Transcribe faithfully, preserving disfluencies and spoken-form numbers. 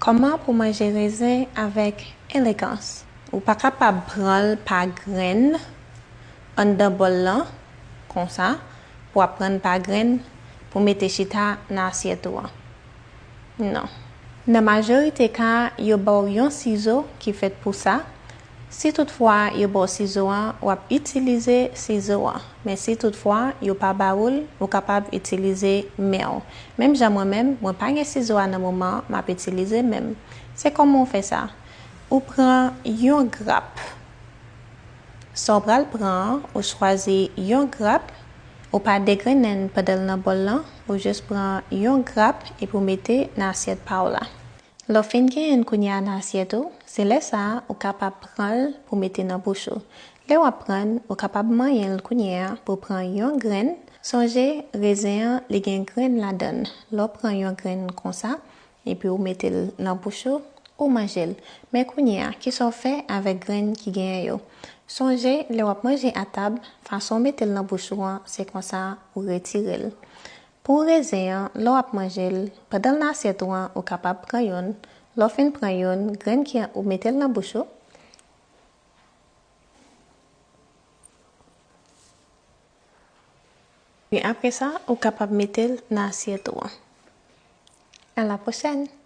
Kòman pou manje rezen avèk elegans? Ou pa kapab pran l pa grenn anndan bòl lan, konsa, pou w ap pran l pa grenn pou mete chita nan asyèt ou an. Non. Nan majorite ka, yo ba w yon sizo ki fèt pou sa. Si toutfwa yo ba w sizo an, w ap itilize sizo an. Men si toutfwa yo pa ba ou l, ou kapab itilize men w. Menm jan mwen menm, mwen pa gen sizo a nan moman an, m ap itilize men m. Se kòman w fè sa? Ou pran yon grap. Sa w pral pran an, ou chwazi yon grap, ou pa degrennen l pandan l nan bòl lan, ou jis pran yon grap epi w mete nan asyèt pa w la. Lè w fin genyen l kounye a nan asyèt ou, se lè sa a ou kapab pran l pou mete nan bouch ou. Lè w ap pran l, ou kapab manyen l kounye a pou w pran yon grenn. Sonje, rezen an, li gen grenn ladan l. Lè w pran yon grenn konsa, epi w mete l nan bouch ou, ou manje l. Men kounye a, kisa w fè avèk grenn ki genyen yo? Sonje, lè w ap manje atab, fason w mete l nan bouch ou an, se konsa ou retire l. Pou rezen an, lè w ap manje l, pandan l nan asyèt ou an, ou kapab pran youn. Lè w fin pran youn, grenn ki an, ou mete l nan bouch ou. Epi apre sa, ou kapab mete l nan asyèt ou an. À la prochaine!